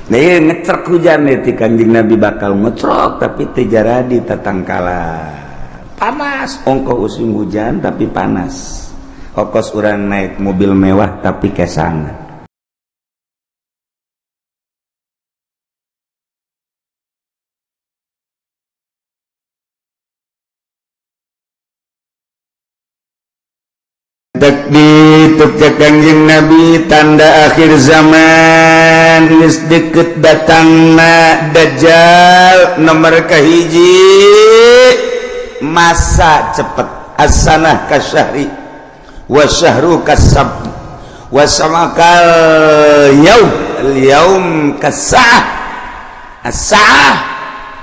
Nah, ngecrek hujan nih ti Kanjeng Nabi bakal ngecrok tapi teu jaradi tatangkalan. Panas, ongkoh musim hujan tapi panas. Okos urang naik mobil mewah tapi kesangan. Takbir cek Kanjeng Nabi tanda akhir zaman geus deket datangna Dajjal nomor kahiji masa cepet as-sanah kasyahri wasyahru kasab wasamakal yaum al-yaum kasah as-sa'ah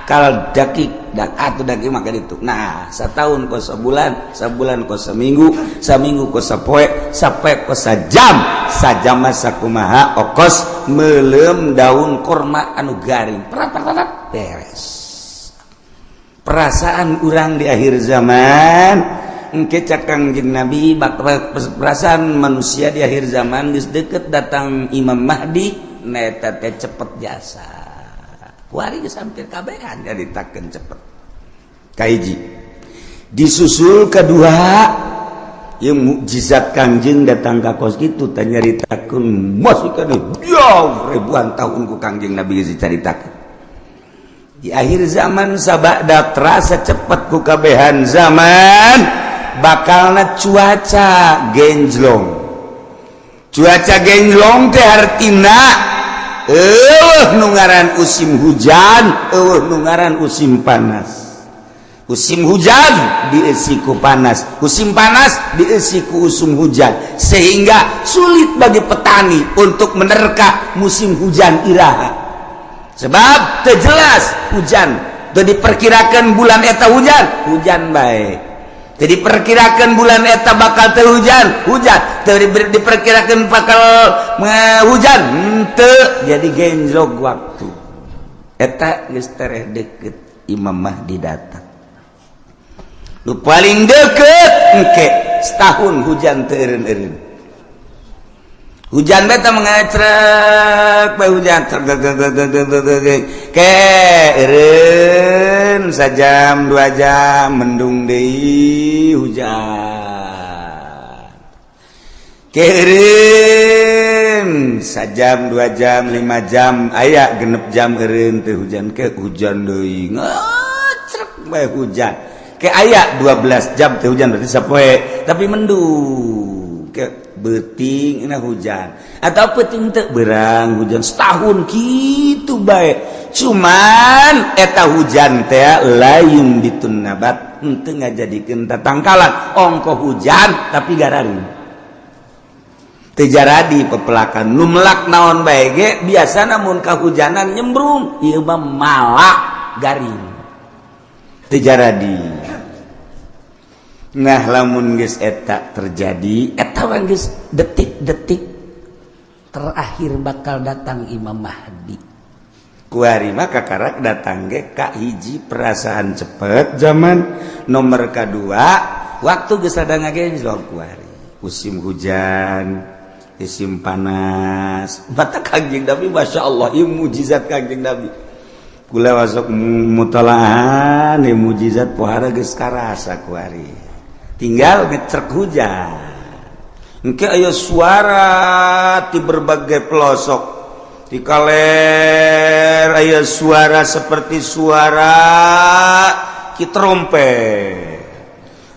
kal dakik dan atau daging maka itu. Nah, setahun kok sebulan, sebulan kok seminggu, seminggu kok sepoe, sapoe kok sajam, sajam masa kumaha okos melem daun korma anu garing. Perat perat beres. Perasaan urang di akhir zaman engke cak Kangjeng Nabi bakal perasaan manusia di akhir zaman geus deket datang Imam Mahdi neta teh cepet jasa. Kuari geus hampir kabehan nyaritakeun cepet. Kahiji disusul kedua yang mukjizat Kangjeng datang ka kos kitu teh nyaritakeun masih kana jauh ribuan tahun ku Kangjeng Nabi geus dicaritakeun. Di akhir zaman sabada terasa cepet ku kabehan zaman bakalna cuaca genjlong. Cuaca genjlong teh hartina eueuh nu ngaran musim hujan, eueuh nu ngaran musim panas. Musim hujan diisi ku panas, musim panas diisi ku usum hujan, sehingga sulit bagi petani untuk menerka musim hujan iraha. Sebab teu jelas hujan, teu diperkirakan bulan eta hujan, hujan bae. Teu diperkirakan bulan eta bakal teu hujan, hujan. Teu diperkirakan bakal hujan, henteu. Jadi genjlok waktu. Eta geus tereh deket Imam Mahdi datang. Nu paling deket engke setahun hujan teu eureun-eureun. Hujan beta mengecrek bae hujan trek ke eureun sajam 2 jam mendung deui hujan. Ke eureun sajam 2 jam 5 jam aya 6 jam eureun teu hujan ke hujan deui ngecrek bae hujan. Ke aya 12 jam teu hujan berarti sapoe tapi mendung ke beuting na hujan atau peuting teu berang hujan setahun kitu bae. Cuman eta hujan teh layun bitun nabat henteu ngajadikeun tatangkalan ongkoh hujan tapi gararing teu jaradi pepelakan nu melak naon bae ge biasana mun kahujanan nyembrung ieu mah malak garing teu jaradi. Nah lamun geus eta terjadi eta geus detik-detik terakhir bakal datang Imam Mahdi. Kuari mah kakarak datang ge ka hiji perasaan cepet zaman nomor kadua waktu geus ada ngagenjlok kuari musim hujan musim panas mata Kangjeng Nabi Masya Allah ieu mukjizat Kangjeng Nabi. Kula masuk mutalahan ieu mukjizat pohara geus karasa kuari. Tinggal ngecrek hujan engke aya suara di berbagai pelosok di kaler aya suara seperti suara ki trompet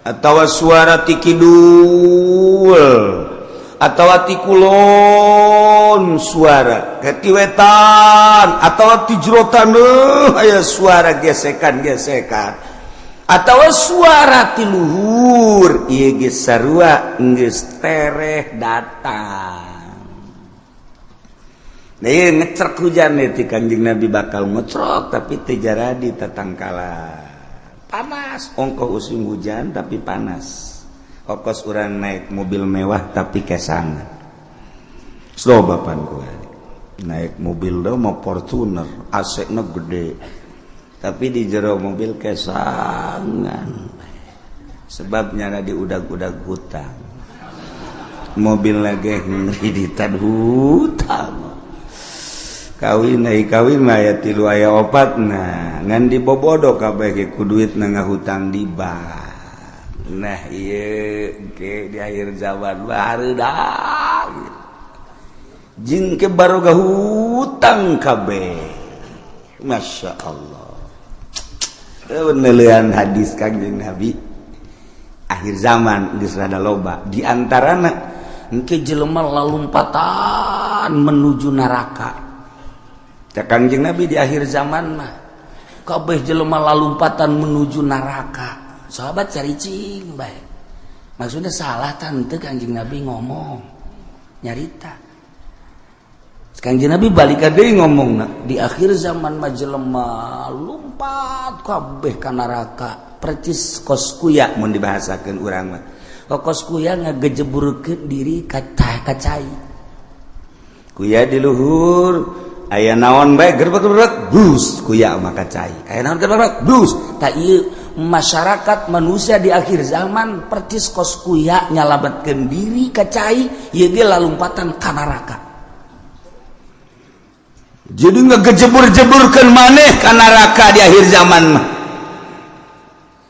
atau suara ti kidul atau ti kulon suara ke ti wetan atau ti jero taneuh aya suara gesekan-gesekan atau suara ti luhur ieu geus sarua geus tereh datang. Nah, ieu ngecrek hujan nih ti Kangjeng Nabi bakal ngecrok tapi teu jaradi tatangkalan. Panas ongkoh musim hujan tapi panas. Okos urang naik mobil mewah tapi kesangan. Slow bapan gua. Naik mobil do mau Fortuner, AC-na gede. Tapi di jero mobil kesangan. Sebabnya di udag-udag hutang. Mobil lagi ngreditan hutang. Kawin ai kawin mah aya 3 aya 4 nah ngan dibobodo kabeh ge ku duit na ngahutang di bank. Nah ieu ge di akhir zaman barudak jeung ke baroga hutang kabeh. Masya Allah. Penelian hadis Kangjeng Nabi akhir zaman geus rada loba di antarana engke jelema lalumpatan menuju neraka. Cak Kangjeng Nabi di akhir zaman mah kabeh jelema lalumpatan menuju neraka. Sahabat caricing bae. Maksudnya salah tante Kangjeng Nabi ngomong nyarita. Kangjeng Nabi balik deui ngomongna di akhir zaman mah jelema lumpat kabeh ka neraka percis kos kuya mun dibahasakeun urang mah. Kos kuya ngagejeburkeun diri ka cai. Kuya di luhur aya naon bae gerbek-gerbek bus kuya mah ka cai. Aya naon gerbek bus. Ta ieu masyarakat manusia di akhir zaman percis kos kuya nyalametkeun diri ka cai ieu ge lalumpatan ka neraka. Jadi ngegejebur-jeburkan maneh ka neraka di akhir zaman mah.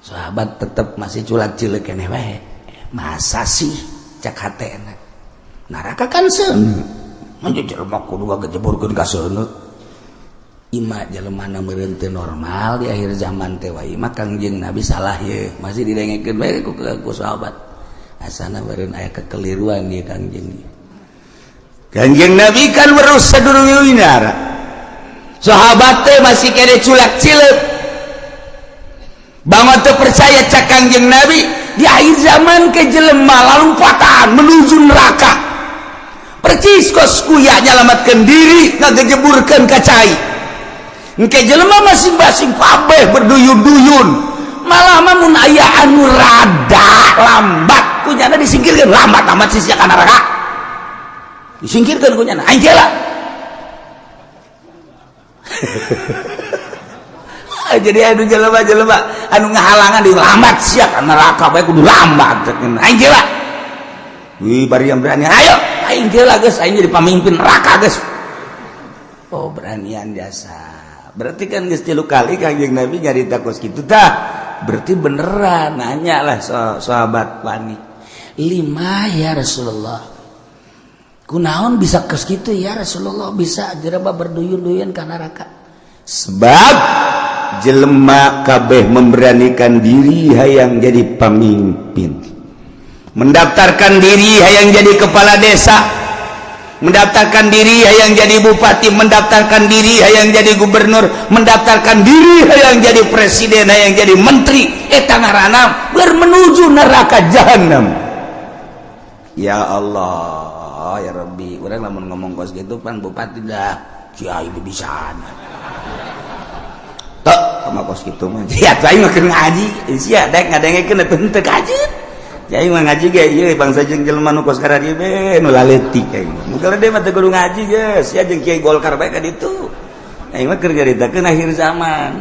Sahabat tetep masih culak-cileuk keneh wae. Masa sih cak hatena. Neraka kan seuneu. Mun jelema kudu ngagejeburkeun ka seuneu. Ima jelema na meureun teu normal di akhir zaman teh wae mah Kangjeng Nabi salah ye. Masih didengekeun bae ku sahabat. Asana meureun aya kekeliruan ieu Kangjeng. Kangjeng Nabi kan weruh sadurunge. Sahabat teh masih kene culak cileuk. Bangun teu percaya cak Kangjeng Nabi di akhir zaman ke jelema lalumpatan menuju neraka. Percis kos kuya nyalamatkeun diri ngagejeburkeun ka cai. Engke jelema masing-masing kabeh berduyun-duyun. Malah mah mun aya anu rada lambat kunyana disingkirkeun, lambat amat sisia ka neraka. Disingkirkeun kunyana aing lah. Jadi anu jelema-jelema anu ngahalangan di lambat sia ka neraka bae kudu lambat aing lah. Wih bari yang berani ayo aing lah geus aing jadi pamimpin neraka geus. Oh beranian jasa. Berarti kan geus 3 kali Kangjeng Nabi nyarita kos kitu tah. Berarti beneran nanya lah sahabat wani. 5 ya Rasulullah. Kunaon bisa kos kitu ya Rasulullah bisa jelema berduyun-duyun ka neraka. Sebab jelema kabeh memberanikan diri hayang jadi pemimpin, mendaftarkan diri hayang jadi kepala desa, mendaftarkan diri hayang jadi bupati, mendaftarkan diri hayang jadi gubernur, mendaftarkan diri hayang jadi presiden, hayang jadi menteri. Eta ngaranna bermenuju neraka jahanam. Ya Allah ya Rabbi, urang lamun ngomong kos gitu pan bupati dah kiai bisa tok sama kos gitu mah. Ya aing mah keur ngaji sia daek ngadengekeun atuh henteu kajeun. Aing mah ngaji ge ieu bangsa jeung jelema nu kos karadieu be nu laletik aing. Mun kalau dia mah teu kudu ngaji geus sia jeung kiai Golkar bae ka ditu. Aing mah keur nyaritakeun akhir zaman.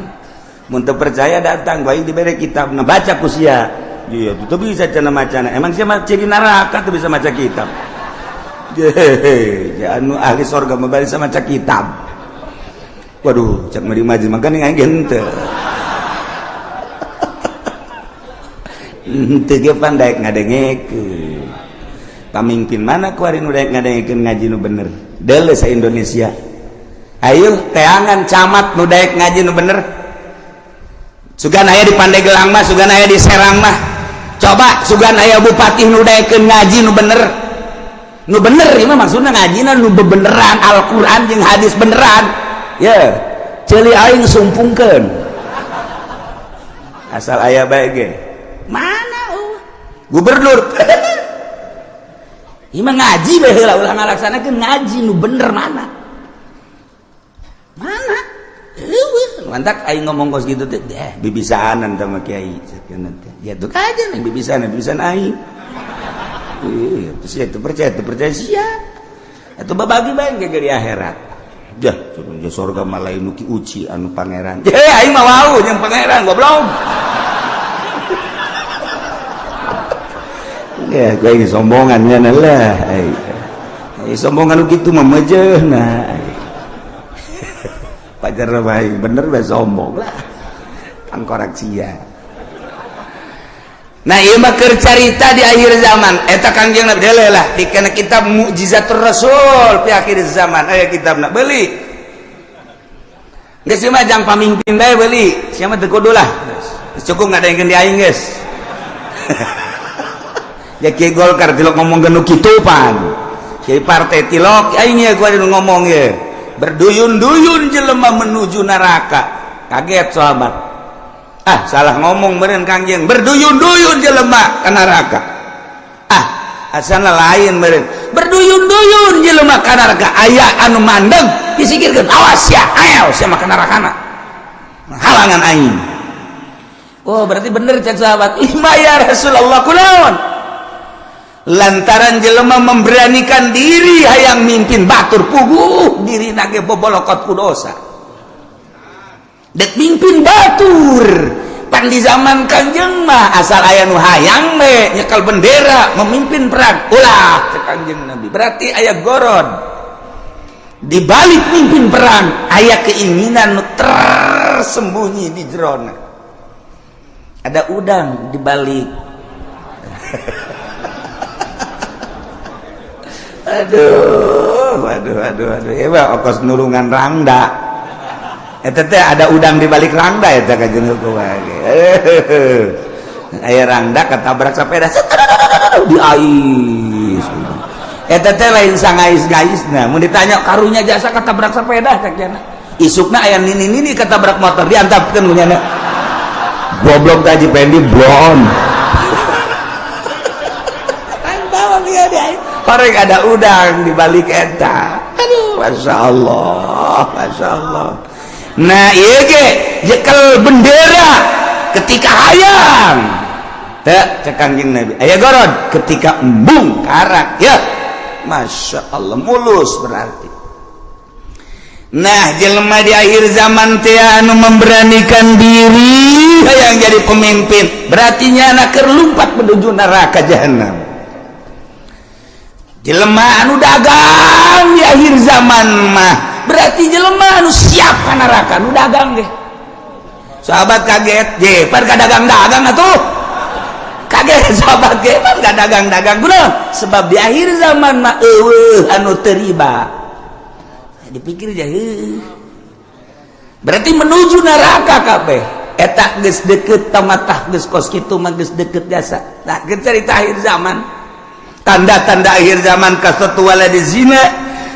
Mun teu percaya datang bae dibere kitab na baca ku sia. Iya teu bisa cenah macana. Emang sia mah ciri neraka teu bisa maca kitab. Hehehe, anu ahli sorga mah bisa maca kitab. Waduh, cak mari maju makan aing henteu. Henteu ge pan daek ngadengekeun. Pamimpin mana kuari nu daek ngadengekeun ngaji nu bener? Deuleu sa Indonesia. Ayo teangan camat nu daek ngaji nu bener. Sugan aya di Pandeglang mah, sugan aya di Serang mah. Coba sugan aya bupati nu daekeun ngaji nu bener. Nu bener ieu mah maksudna ngajina nu bebeneran Al-Qur'an jeung hadis beneran. Ya, ceuli aing sumpungkeun. Asal aya bae ge. Mana gubernur? Ieu mah ngaji bae heula ulah ngalaksanakeun ngaji nu bener mana? Mana? Eueuh, mantak aing ngomong kos kitu teh, bibisaanan sama kiai sakeun teh. Ya tuh kajen yang bibisaanan, bibisaan aing. Iya, terus ya itu percaya sia. Atau babagi bae ge di akhirat. Jah, turun surga malah nu ki uci anu pangeran. Heh, aing mah wau jeung pangeran goblok. Ya, gue ini sombongan nya lah. Ai sombongan nu kitu mah meujeuhna. Pajar bae bener bae sombong lah. Tangkorak sia. Nah, ieu mah keur carita di akhir zaman. Eta Kangjeng Nabi deuleu lah dikena kitab Mukjizatur Rasul fi akhir zaman. Aya kitabna beuli. Geus mah jang pamimpin bae beuli. Sia mah teu kudu lah. Cukup ngadengkeun di aing geus. Ya Kiai Golkar tilok ngomong genu kitu pan. Kiai partai tilok aing ya gua ngomong ye. Berduyun-duyun jelema menuju neraka. Kaget sahabat. Ah, salah ngomong meureun Kangjeng. Berduyun-duyun jelema ka neraka. Ah, asana lain meureun. Berduyun-duyun jelema ka neraka. Aya anu mandeg disikirkeun, awas ya, ayo sia mah ka nerakana. Halangan aing. Oh, berarti bener cek sahabat. Ima ya Rasulullah kunaon? Lantaran jelema memberanikan diri hayang mimpin batur puguh diri nage bobolokot ku dosa. Dek mimpin batur. Pan di zaman Kangjeng mah asal aya nu hayang we nyekel bendera memimpin perang. Ulah cek Kangjeng Nabi. Berarti aya gorod. Di balik mimpin perang aya keinginan nu tersembunyi di jerona. Ada udang di balik. Aduh, aduh, aduh, aduh. Ya, okos nurungan rangda. Eta teh ada udang di balik rangda eta kajeun kumaha ge. Aya rangda ketabrak sepeda di ais. Eta teh lain sangais-gaisna. Mun ditanya karunya jasa ketabrak sepeda cek cenah. Isukna aya nini-nini ketabrak motor diantapkeun ku nyana. Goblok teh Haji Pendi blon. Korek ada udang di balik eta. Aduh, masya Allah, masya Allah. Nah, iya ge jekel bendera ketika hayang. Teu cek Kangjeng Nabi. Aya gorod ketika embung karak ya. Masya Allah mulus berarti. Nah, jelema di akhir zaman teh anu memberanikan diri hayang jadi pemimpin, berarti nyana keur lumpat menuju neraka jahanam. Jelema anu dagang di akhir zaman mah berarti jelema anu siap ka neraka nu dagang ge. Sahabat kaget, je par ka dagang-dagang atuh. Kaget sahabat ge par ka dagang-dagang kunaon? Sebab di akhir zaman mah eueuh anu teu riba. Dipikir aja heuh. Berarti menuju neraka kabeh. Eta geus deket tamatah geus kos kitu mah geus deket jasa. Nah, geus cerita akhir zaman. Tanda-tanda akhir zaman kasatu waladi zina,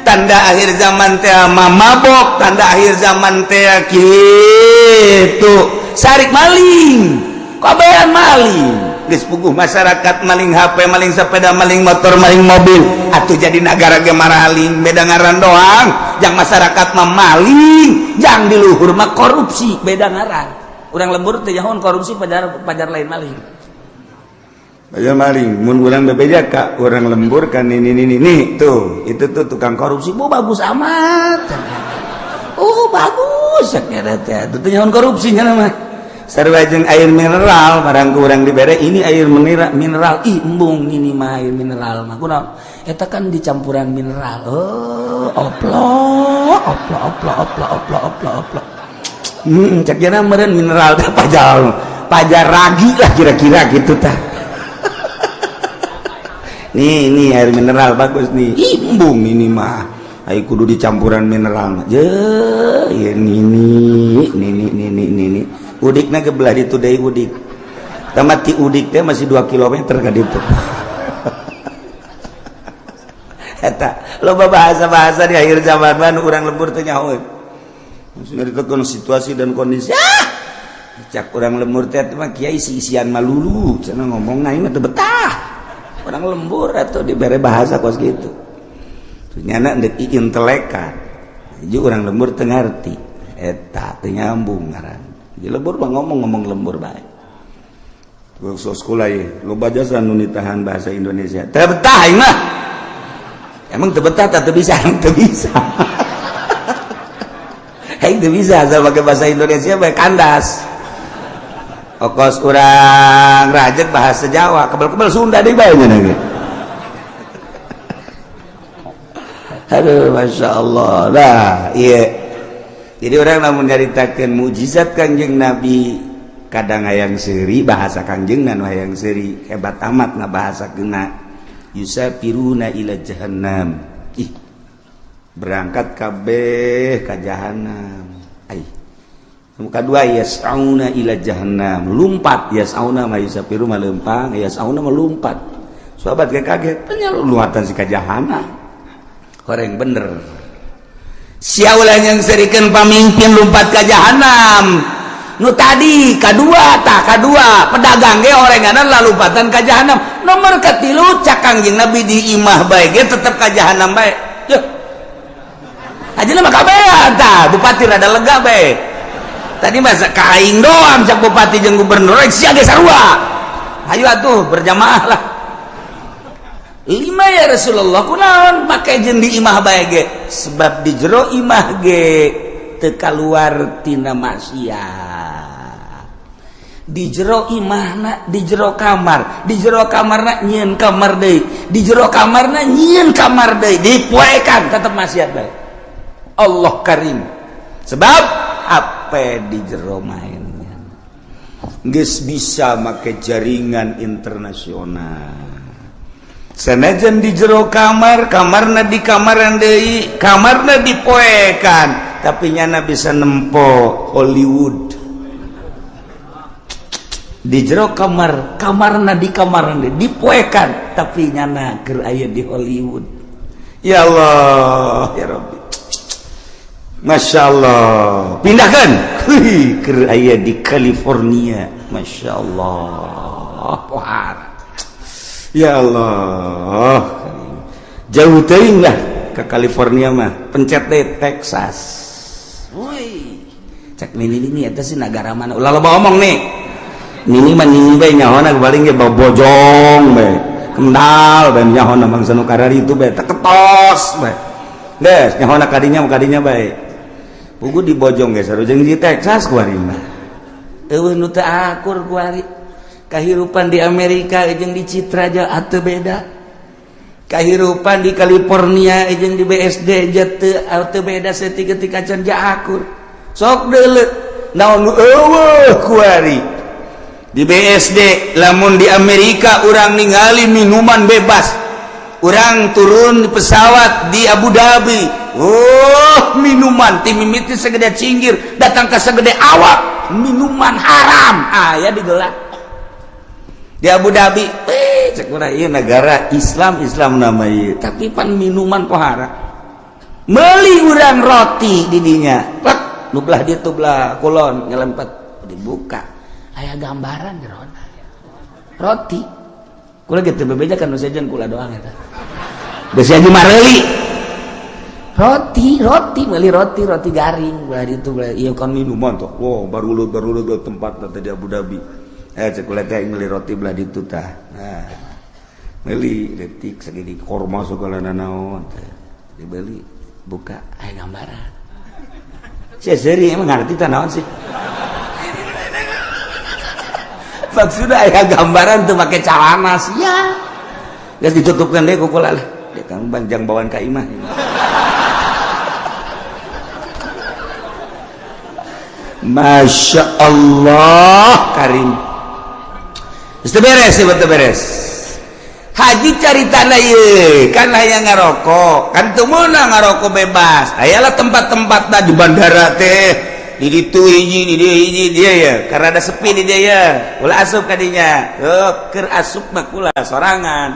tanda akhir zaman teh mabok, tanda akhir zaman teh kitu sarik maling, kabehan maling. Geus puguh masyarakat maling HP, maling sepeda, maling motor, maling mobil. Atuh jadi nagara ge maraling, beda ngaran doang. Jang masyarakat mah maling, jang di luhur mah korupsi, beda ngaran. Urang lembur teh nyahoan korupsi pajar pajar lain maling. Ayo maling, mun urang bebeja ka urang lembur kan ini ini ini tuh, itu tuh tukang korupsi, bu bagus amat. Oh bagus, ya teh, itu nyahoan korupsinya mah. Sarua jeung air mineral, barang ku urang dibere ini air mineral, mineral, ih embung ini mah air mineral mah. Kunaon? Eta kan dicampuran mineral. Oh, oplo, oplo, oplo, oplo, oplo, oplo, oplo. Cek jana meureun mineral teh pajar, pajar ragi lah kira-kira gitu tah. Nih, ini air mineral bagus nih. Embung ini mah. Ayo kudu dicampuran mineral mah. Je, ya nini, nini, nini, nini. Udikna ke belah ditu deui udik. Tamat ti udik teh masih 2 km ka ditu. Eta loba bahasa-bahasa di akhir zaman mah nu urang lembur teh nyahoeun. Maksudnya ditekan situasi dan kondisi. Ah! Cak urang lembur teh mah kiai isi-isian malulu, cenah ngomong aing mah teu betah. Orang lembur atau diberi bahasa kos gitu. Nyana ndek intelekan. Jadi orang lembur teu ngarti. Eta teu nyambung ngaran. Jadi lembur mah ngomong-ngomong lembur bae. So sekolah ye, loba jasa nu nitahan bahasa Indonesia. Teu betah aing mah. Emang teu betah teu bisa, teu bisa. Aing teu bisa asal pakai bahasa Indonesia bae kandas. Okos urang rajek bahasa Jawa, kebel-kebel Sunda deui bae nya ge. Aduh, Masya Allah. Nah, iya. Jadi orang lamun nyaritakeun mukjizat Kangjeng Nabi kadang hayang seuri bahasa Kangjeng nu hayang seuri hebat amat na bahasa kena yusafiruna ila jahannam. Ih, berangkat kabeh ka jahannam. Ai. Nu kadua yas'auna ila jahannam, lumpat yas'auna ma yusafiru ma leumpang, yas'auna ma lumpat. Sahabat ge kaget, penyaluatan si ka jahannam. Horeng bener. Sia ulah yang serikeun pamimpin lumpat ka jahanam. Nu tadi kadua tah kadua pedagang ge orenganan lalumpatan ka jahanam. Nomor katilu cak Kangjeng Nabi di imah bae ge tetep ka jahanam bae. Yuh. Ajeuna mah kabehan tah bupati rada lega bae. Tadi masa ka aing doang cak bupati jeung gubernur sia ge sarua. Hayu atuh berjamaah lah. Lima ya Rasulullah kunaon make jeung di imah bae ge sebab di jero imah ge teu kaluar tina maksiat. Di jero imahna di jero kamar, di jero kamarna nyieun kamar deui, di jero kamarna nyieun kamar deui, dipoekan tetep maksiat bae. Allah Karim. Sebab apa di jero mainnya geus bisa make jaringan internasional. Sanajan di jero kamar, kamarna di kamaran deui, kamarna dipoekan, tapi nyana bisa nempo Hollywood. Di jero kamar, kamarna di kamaran deui, dipoekan, tapi nyana keur aya di Hollywood. Ya Allah, ya Rabbi. Masya Allah. Pindahkan. Wih, keur aya di California. Masya Allah. Pohara. Ya Allah, jauh teuing lah ke California mah, pencet deh Texas. Woi, cek nini nini eta sih negara mana? Ulah loba omong nih. Nini mah nini bae nyahona paling ge bojong bae. Kendal bae nyahona bangsa nu kararitu bae teu ketos bae. Geus nyahona kadinya kadinya bae. Pugu di bojong ge sarua jeung di Texas kuari mah. Eueuh nu teu akur kuari. Kehidupan di Amerika jeung di Citra aja atau beda. Kehidupan di California jeung di BSD aja teu beda saeutik ketika can akur. Sok deuleu naon nu eueuh kuari. Di BSD lamun di Amerika urang ningali minuman bebas. Urang turun di pesawat di Abu Dhabi. Oh, minuman ti mimiti segede cinggir datang ke segede awak, minuman haram aya digelar. Di Abu Dhabi, cek urang ieu negara Islam Islam nama ieu, tapi pan minuman pohara. Meuli urang roti di dinya, plek nu belah ditu belah kulon nyelempet dibuka. Aya gambaran jerona. Roti. Kula ge teu bebeja kan nu sejen kula doang eta. Geus haji mareuli. Roti, roti, meuli roti, roti garing belah ditu belah ieu kan minuman tuh. Wow, baru baru tempat teh di Abu Dhabi. Cek kula teh meuli roti belah ditu tah. Nah, meuli detik segini korma segala nanaon teh. Dibeli, buka aya gambaran. Sia seuri emang ngarti tah naon sih? Maksudna aya gambaran tuh make calana sia. Geus ditutupkeun deui ku kula lah. Dia kang banjang bawaan ka imah. Masya Allah Karim. Geus beres, betul beres. Haji cari tanah ye, kan hayang ngarokok, kan teu meunang ngarokok bebas. Ayalah tempat-tempat di bandara teh, di ditu hiji, di dieu hiji dia ya, karena ada sepi di dia ya. Ulah asup kadinya. Oh, keur asup mah kula sorangan.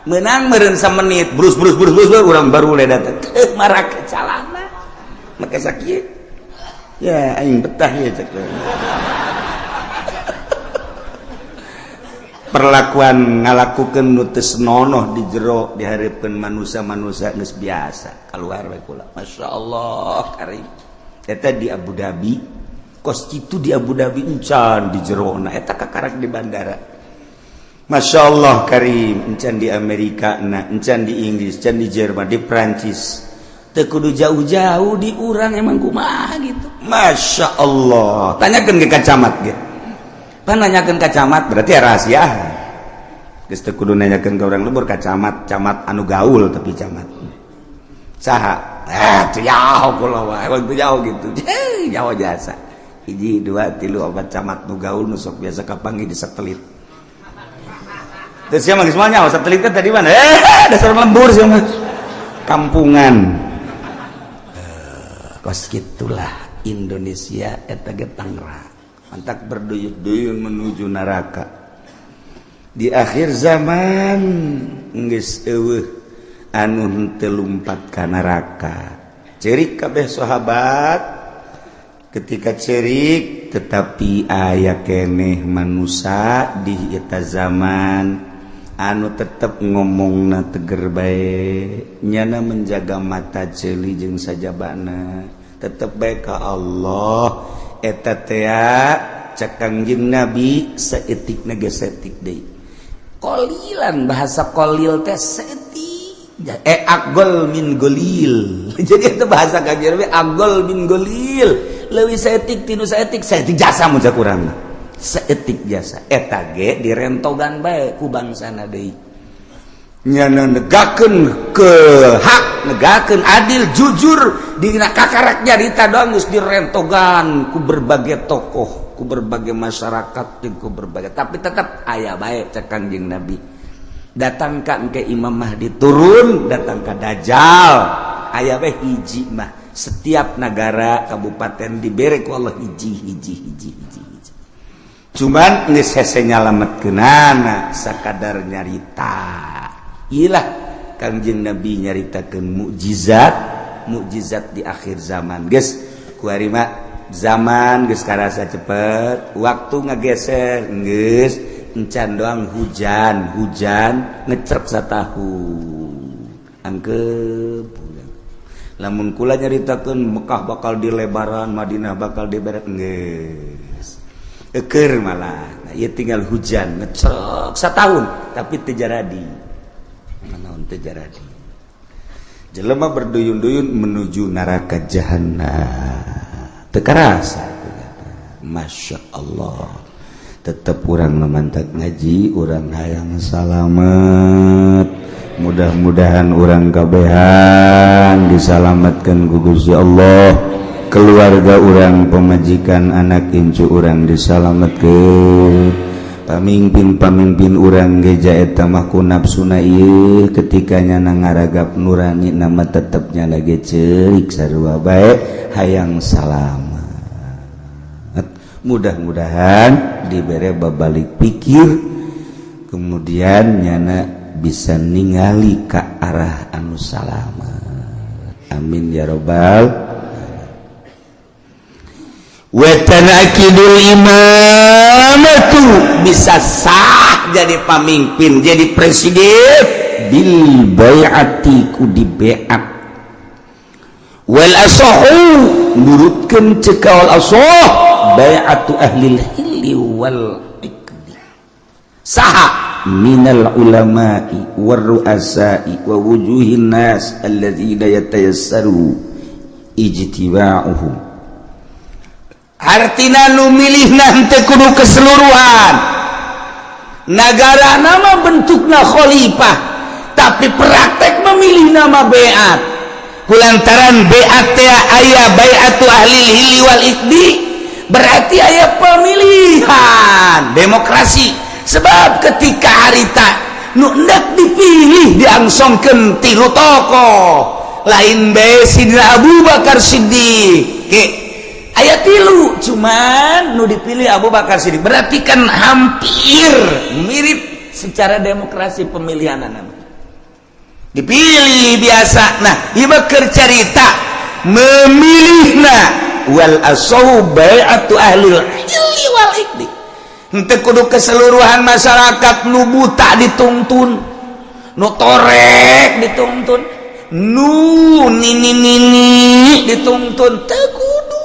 Menang meureun samenit, brus brus brus brus urang baru le datang. Teu marake calana. Make sakieu. Ya aing betah ya cek. Perlakuan ngalakukeun nu teu senonoh di jero dihareupeun manusia-manusia geus biasa keluar we kula. Masya Allah karim. Eta di Abu Dhabi kos kitu di Abu Dhabi encan di jerona eta kakarak di bandara. Masya Allah karim encan di Amerika na encan di Inggris encan di Jerman di Prancis. Teu kudu jauh-jauh di urang emang kumaha gitu. Masya Allah. Tanyakeun ke camat ge. Pan nanyakeun ka camat berarti ya rahasia. Geus teu kudu nanyakeun ka urang lembur ka camat, camat anu gaul tapi camat. Saha? Ah, teu jauh kula mah, emang teu jauh gitu. Jauh jasa. Hiji, dua, tilu, opat camat nu gaul nu sok biasa kapanggih di satelit. Terus siapa geus moal nyaho satelit teh tadi mana? Eh, dasar lembur sia mah. Kampungan. Eh, kos gitulah Indonesia eta ge Tangerang. Mantak berduyun-duyun menuju neraka. Di akhir zaman geus eueuh anu henteu lumpat ka neraka. Cerik kabeh sahabat ketika cerik, tetapi aya keneh manusia di eta zaman anu tetep ngomongna teger bae, nyana menjaga mata ceuli jeung sajabana, tetep bae ka Allah. Eta tea cek Kangjeng Nabi saeutikna ge saeutik deui, qolilan. Bahasa qolil teh saeutik, eh, aqol min qolil. Jadi itu bahasa Kangjeng Nabi, aqol min qolil, leuwih saeutik tinu saeutik, saeutik jasa mun kurang saeutik jasa. Eta ge direntogan bae ku bangsana deui, nyana negakeun ke hak, negakeun adil, jujur. Dina kakarak nyarita doang geus direntogan ku berbagai tokoh, ku berbagai masyarakat, jeung ku berbagai, tapi tetap aya bae. Cek Kangjeng Nabi, datangkan ke Imam Mahdi turun, datang ke Dajjal, aya bae hiji mah. Setiap negara kabupaten dibere ku Allah hiji, hiji, hiji, hiji, hiji. Cuman geus hese nyalametkeunana, sakadar nyarita. Ilah Kangjeng Nabi nyaritakeun mukjizat mukjizat di akhir zaman. Geus kuari mah zaman geus karasa cepet, waktu ngageser, geus encan doang hujan, hujan ngecrek satahun angkep. Lamun kula nyaritakeun Mekah bakal dilebaran, Madinah bakal diberet, geus eker malah. Nah, ieu tinggal hujan ngecrek satahun tapi teu jaradi naon, teu jaradi. Jelema berduyun-duyun menuju neraka jahanam, teu karasa. Masya Allah, tetap urang memantak ngaji, urang hayang salamet. Mudah-mudahan urang kabehan disalamatkan ku Gusti Allah, keluarga urang, pemajikan, anak incu urang disalamatkan, pamimpin-pamimpin urang geja. Eta mah ku nafsuna ieu ketika nyana ngaragap nurani nama tetepnya lagi cerik sarua bae hayang salamat. Mudah-mudahan dibere babalik pikir, kemudian nyana bisa ningali ke arah anu salamat. Amin ya robbal. Wetanakidul imamatu, bisa sah jadi pamimpin, jadi presiden, bil bai'ati, ku di baiat. Wal asahu, nurutkeun ceuk wal asah, bai'atu ahlil hilli wal iqdi. Saha? Minal ulama'i war ru'asa'i wa wujuhin nas alladzina yatayassaru ijtiba'uhum. Artina nu milih nanti kudu keseluruhan negara. Nama bentukna khalifah, tapi praktek memilih nama beat. Kulantaran beat teh aya bai'atu ahli hilli wal iqdi, berarti aya pemilihan demokrasi. Sebab ketika harita nu hendak dipilih diangsongkeun tilu tokoh, lain bae Sidina Abu Bakar Siddiq. Ke aya tilu, cuman nu dipilih Abu Bakar Siddiq. Berarti kan hampir mirip secara demokrasi pemilihan anak dipilih biasa. Nah, ieu keur carita memilihna. Wal asahu bai'atu ahli hilli wal iqdi. Henteu kudu keseluruhan masyarakat. Nu buta dituntun, nu torek dituntun, nu nini nini dituntun, teu kudu.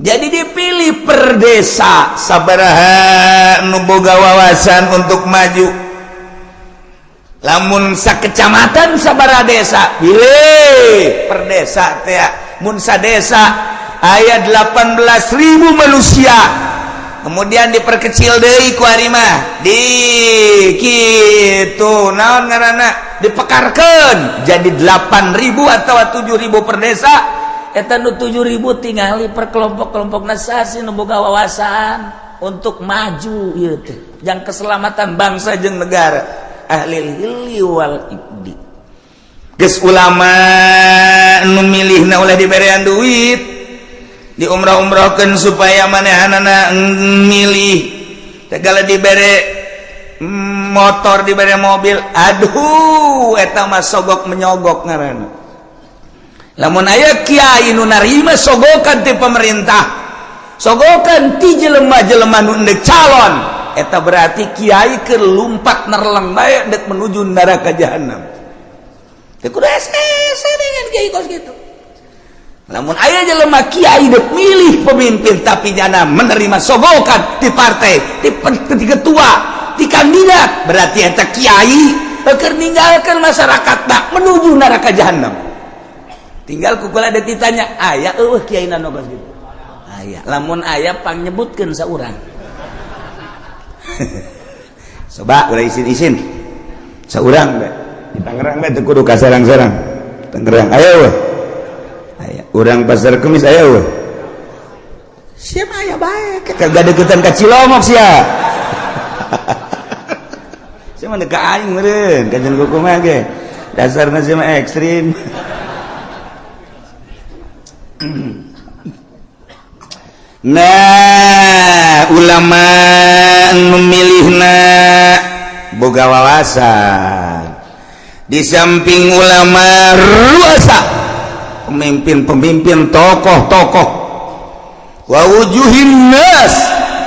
Jadi dipilih per desa sabaraha nu boga wawasan untuk maju. Lamun sakecamatan sabaraha desa, pilih per desa teh. Mun sadesa aya 18.000 manusia. Kemudian diperkecil deui ku ari mah di kitu, naon ngaranna, dipekarkeun jadi 8000 atau 7000 per desa. Eta nu 7000 tingali per kelompok-kelompok sasi nu boga wawasan untuk maju ieu teh jang keselamatan bangsa jeung negara, ahli hilli wal aqdi. Geus ulama nu milihna ulah diberean duit, diumrah-umrahkeun supaya manehanana milih. Segala dibere motor, dibere mobil, aduh, eta mah sogok menyogok ngaranna. Lamun aya kiai nu narima sogokan ti pemerintah, sogokan ti jelema-jelema nu endek calon, eta berarti kiai keur lumpat nerleng bae dek menuju neraka jahanam. Teu kudu hese dengan kiai kos kitu. Namun aya jelema kiai dek milih pemimpin, tapi nyana menerima sogokan di partai, di ketua, di kandidat, berarti eta kiai keur ninggalkeun masyarakat tak menuju neraka jahanam. Tinggal kukula ada ditanya, aya eueuh kiai nu kos kitu? Aya. Lamun aya, pangnyebutkeun saurang. Coba ulah isin-isin, saurang bae di Tangerang bae, teu kudu ka Serang-Serang. Tangerang aya eueuh? Aya. Urang Pasar Kemis aya eueuh? Siapa aya bae, kagak deketan ka Cilongok sia. Sia mah ka aing meureun, kajian kumaha ge. Dasarna sia mah ekstrim. Nah, ulama memilihna boga wawasan. Di samping ulama ruasa, pemimpin-pemimpin, tokoh-tokoh, wa wujuhin nas,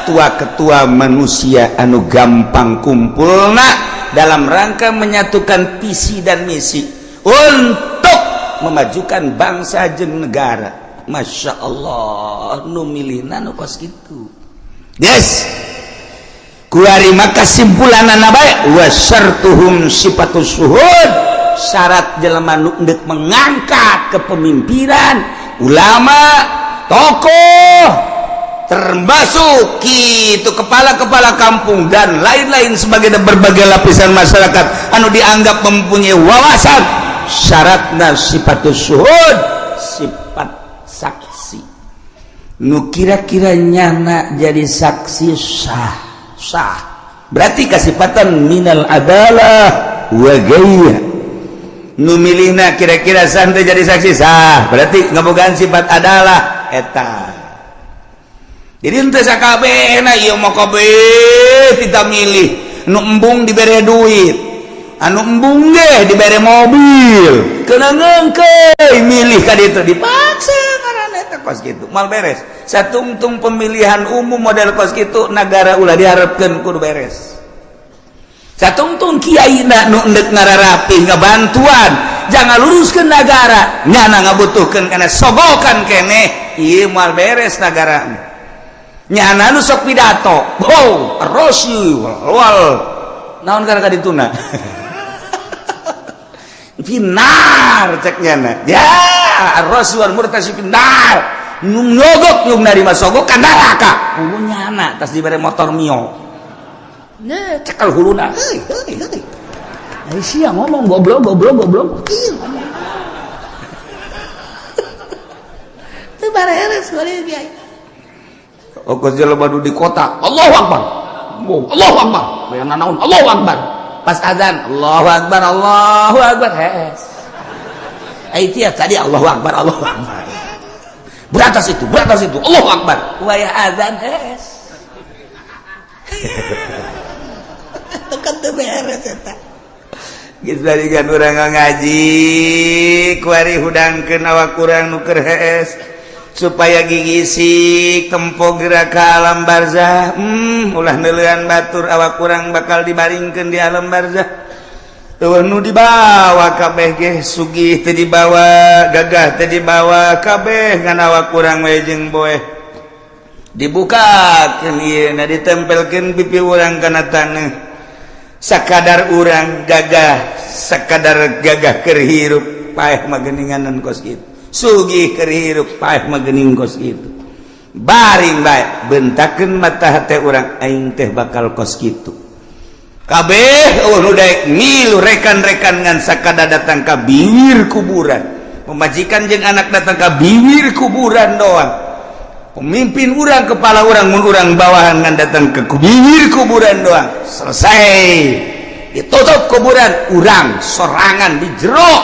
ketua-ketua manusia anu gampang kumpulna dalam rangka menyatukan visi dan misi untuk memajukan bangsa jeung negara. Masya Allah, nu milihna nu kos kitu. Yes, kuari maka kesimpulanana bae, wa syartuhum sifatus syuhud. Syarat jelema nu endek mengangkat kepemimpinan, ulama, tokoh, termasuk itu kepala-kepala kampung dan lain-lain sebagai berbagai lapisan masyarakat anu dianggap mempunyai wawasan, syaratna sifatus syuhud, sifat saksi. Nu kira-kira nyana jadi saksi sah, sah berarti kasipatan minal adalah wa gaya. Nu milihna kira-kira santai jadi saksi sah, berarti ngabogaan sifat adalah eta. Jadi henteu sakabehna ieu mah, kabeh tidak milih. Nu embung dibere duit, anu embung ge dibere mobil, kena ngengkeuy milih ka ditu, dipaksa ngaranna eta. Kos kitu mal beres. Satungtung pemilihan umum model kos kitu, negara ulah diharapkeun kudu beres. Satungtung kiai nu endek ngararapih ngabantuan jangan luruskeun negara, nyana ngabutuhkeun kana sogokan keneh, ieu moal beres negara. Nyana nu sok pidato, oh rosi wal naon kana kadituna, finnar cek nyana ya, ar-rasi wal murtasi finnar. Nu nyogok, nu narima sogok ka neraka. Puguh nyana tas dibere motor Mio. Nah, cekel huluna, heuy heuy heuy. Ai sia ngomong goblok goblok goblok. Ieu ngomong. Teu bareres bari kiai. Okos jelema nu di kota, Allahu Akbar. Oh, Allahu Akbar. Bayan naon Allahu Akbar. Pas azan, Allahu Akbar, Allahu Akbar. Hees. Ai tiap tadi Allahu Akbar, Allahu Akbar. Berantas itu, berantas itu, Allahu Akbar. Wayah azan hees. Tekan teu beres eta. Geus barikan urang ngaji, kuari hudangkeun awak urang nu keur hees supaya gigisik tempo gerak ke alam barzah. Ulah neuleuan batur, awak kurang bakal dibaringkeun di alam barzah. Eueuh nu dibawa kabeh ge, sugih teu dibawa, gagah teu dibawa, kabeh ngan awak kurang we jeung boeh. Dibukakeun ieu na, ditempelkeun pipi urang kana taneuh. Sakadar urang gagah, sakadar gagah keur hirup, paeh mah geuninganan kos kitu. Sugih keur hirup, paeh mah geuning kos kitu. Baring bae, bentakeun mata hate urang, aing teh bakal kos kitu. Kabeh euweuh nu daek milu, rekan-rekan ngan sakada datang ka bibir kuburan. Pemajikan jeung anak datang ka bibir kuburan doang. Pemimpin urang, kepala urang, mun urang bawahan ngan datang ke bibir kuburan doang. Selesai, ditutup kuburan, urang sorangan di jero,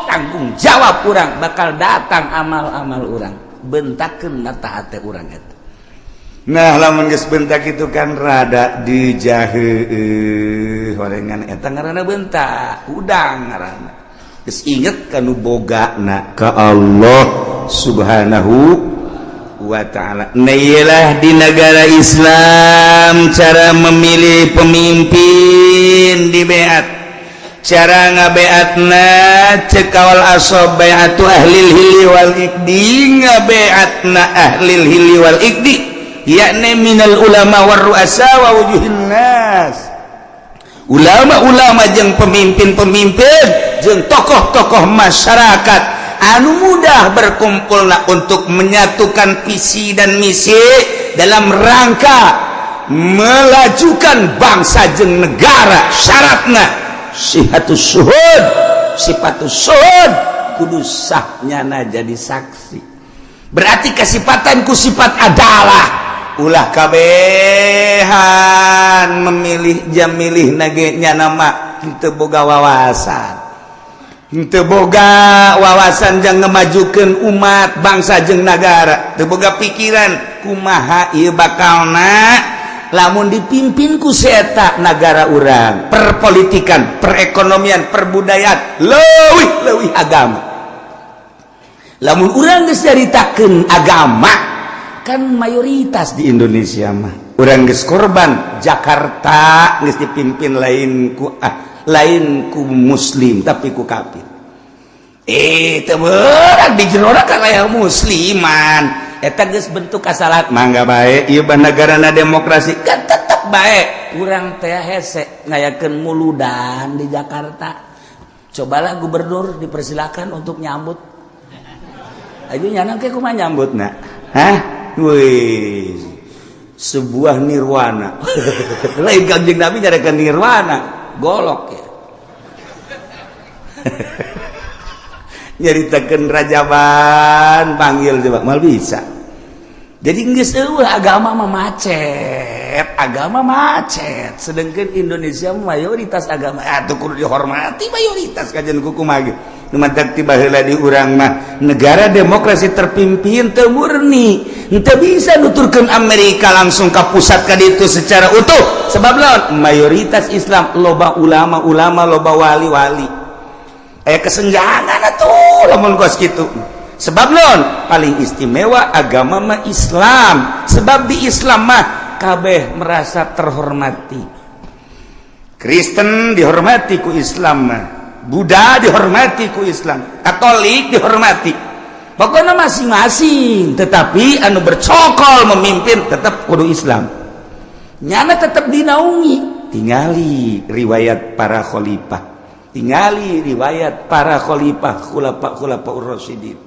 tanggung jawab urang, bakal datang amal-amal urang. Bentakeun mata hate urang eta. Nah, lamun geus bentak itu kan rada dijahe horengan, eta ngaranna bentak udang, ngaranna geus inget kanu bogana ka Allah Subhanahu wa Ta'ala. Nah, iyalah, di negara Islam cara memilih pemimpin di beat, cara ngabeatna cek kawal asob bai'atu ahlil hilli wal iqdi, ngabeatna ahlil hilli wal iqdi, yakni minal ulama war ru'asa wa wujuhin nas, ulama-ulama jeung pemimpin-pemimpin jeung tokoh-tokoh masyarakat anu mudah berkumpulna untuk menyatukan visi dan misi dalam rangka melajukan bangsa jeung negara. Syaratna sihatus syuhud, sifatus syuhud, kudu sahnyana jadi saksi, berarti kesifatan ku sifat adalah ulah kabehan memilih jam milih nage nama teu boga wawasan, teu boga wawasan jang ngemajukeun umat, bangsa jeung negara, teu boga pikiran kumaha ieu bakalna lamun dipimpin ku si eta nagara urang, perpolitikan, perekonomian, perbudayaan, leuwih leuwih agama. Lamun urang geus nyaritakeun agama kan mayoritas di Indonesia mah, urang geus korban Jakarta geus dipimpin lain ku lain ku muslim tapi ku kafir. Eh, teu beurang di jero kan aya musliman, eta geus bentuk kasalahan. Mangga bae ieu negarana demokrasi kan tetep bae urang teh hese ngayakeun muludan di Jakarta. Cobalah gubernur dipersilakan untuk nyambut ayo nyana ke kumaha nyambutna? Hah. Wih, sebuah nirwana. Lain Kanjeng Nabi nyarikan nirwana, golok ya. Nyaritakeun rajaban panggil coba mal bisa. Jadi geus eueuh agama mah macet, agama macet. Sedangkan Indonesia mayoritas agama atuh kudu dihormati mayoritas, kajian kumaha ge. Nu matak ti baheula di urang mah negara demokrasi terpimpin teu murni, teu bisa nuturkeun Amerika langsung ka pusat ka ditu secara utuh, sebab lawan mayoritas Islam, loba ulama-ulama, loba wali-wali, aya kesenjangan atuh lamun kos kitu. Sebab non paling istimewa agama mah Islam, sebab di Islam mah kabeh merasa terhormati. Kristen dihormati ku Islam mah, Buddha dihormati ku Islam, Katolik dihormati, pokoknya masing-masing. Tetapi anu bercokol memimpin tetap kudu Islam, nyana tetap dinaungi. Tingali riwayat para khalifah, tingali riwayat para khalifah, khulafa khulafa rasyidin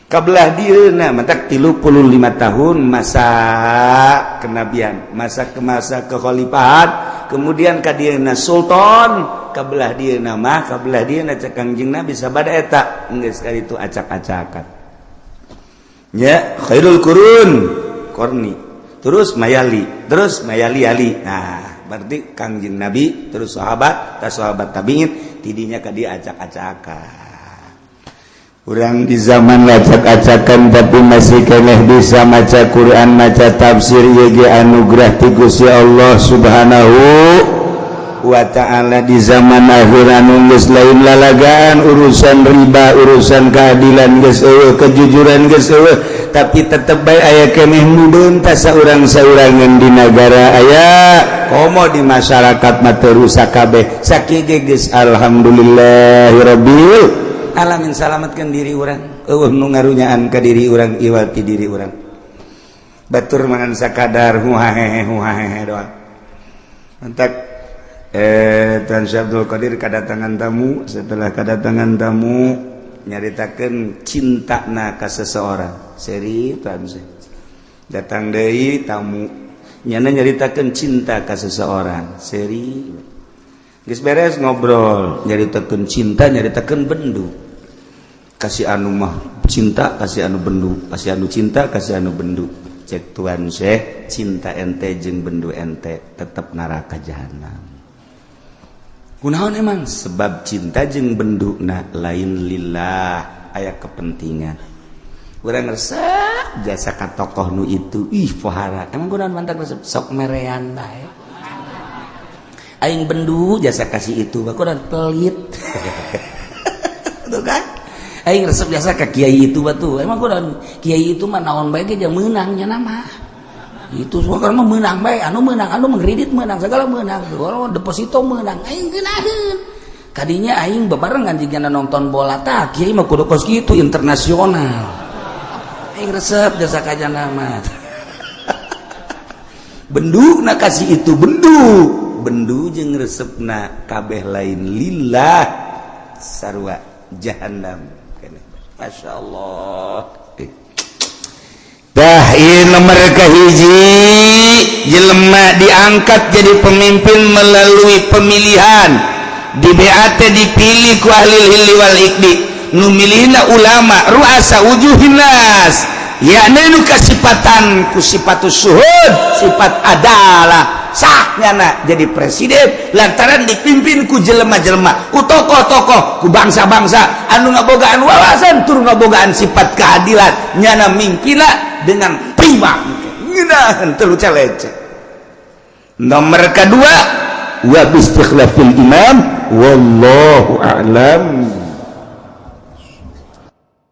kabelah dieuna, matak 35 tahun masa kenabian, masa ke masa kekhalifahan, kemudian ka dieuna sultan, kabelah dieuna mah, kabelah dieuna cek Kangjeng Nabi sabada eta geus itu acak-acakan ya, khairul qurun qarni, terus mayali, terus mayali ali. Nah, berarti Kangjeng Nabi, terus sahabat, tas sahabat, tabiin, tidinya ka dia acak-acakan. Urang di zaman acak-acakan tapi masih keneh bisa maca Quran, maca tafsir, yg anugerah ti Gusti Allah Subhanahu wa Ta'ala. Di zaman akhir anu geus lain lalagaan, urusan riba, urusan keadilan geus eueuh, kejujuran geus eueuh, tapi tetep bae aya keneh mudun tas saurang-saurangan di negara aya, komo di masyarakat mah teu rusak kabeh. Sakieu geus alhamdulillahirabbil alamin, salamatkan diri urang, eueuh nu ngarunyaan ka diri urang, iwal ti diri urang. Batur mangan sakadar huhahehe huhahehe doang. Entak Tuan Syekh Abdul Qadir kedatangan tamu. Setelah kedatangan tamu, nyaritakeun cintana ka seseorang seri. Tuan Syekh Datang deui tamu, nyana nyaritakeun cinta ka seseorang. Seri geus beres ngobrol, nyaritakeun cinta, nyaritakeun bendu. Kasih anu mah cinta, kasih anu bendu, kasih anu cinta, kasih anu bendu. Cek Tuan Syekh, cinta ente jeung bendu ente tetep neraka jahanam. Kunaon emang? Sebab cinta jeung bendu na lain lillah, aya kepentingan. Urang resep jasa ka tokoh nu itu, ih pohara. Emang kunaon mantak resep? Sok merean bae. Aing bendu jasa kasih itu, kunaon? Pelit. Tuh kan? Aing resep jasa ka kiai itu batu. Emang kunaon? Kiai itu mah naon bae ge meunang nya nama. Itu semua kan mah meunang bae, anu meunang, anu mengkredit meunang, segala meunang. Kalau deposito meunang, aing geunaheun. Kadinya aing bebarengan jigana nonton bola, tah kiai mah kudu kos kitu, internasional. Aing resep jasa kajana mah. Bendu na kasih itu bendu. Bendu jeung resepna kabeh lain lillah, sarua jahanam. Masya Allah. Dah, ieu nomor kahiji, jelema diangkat jadi pemimpin melalui pemilihan di BAT, dipilih ku ahli hilli wal iqdi, nu milihna ulama, ruasa wujuhin nas, yakni nu kasipatan ku sifatus suhud, sifat adalah, sahnya jadi presiden lantaran dipimpin ku jelema-jelema, ku tokoh-tokoh, ku bangsa-bangsa anu ngabogaan wawasan tur ngabogaan sifat keadilan. Nyana mingkina dengan prima, ngeunaheun teu leceh. Nomor kedua, wa bi istikhlafil imam, wallahu a'lam.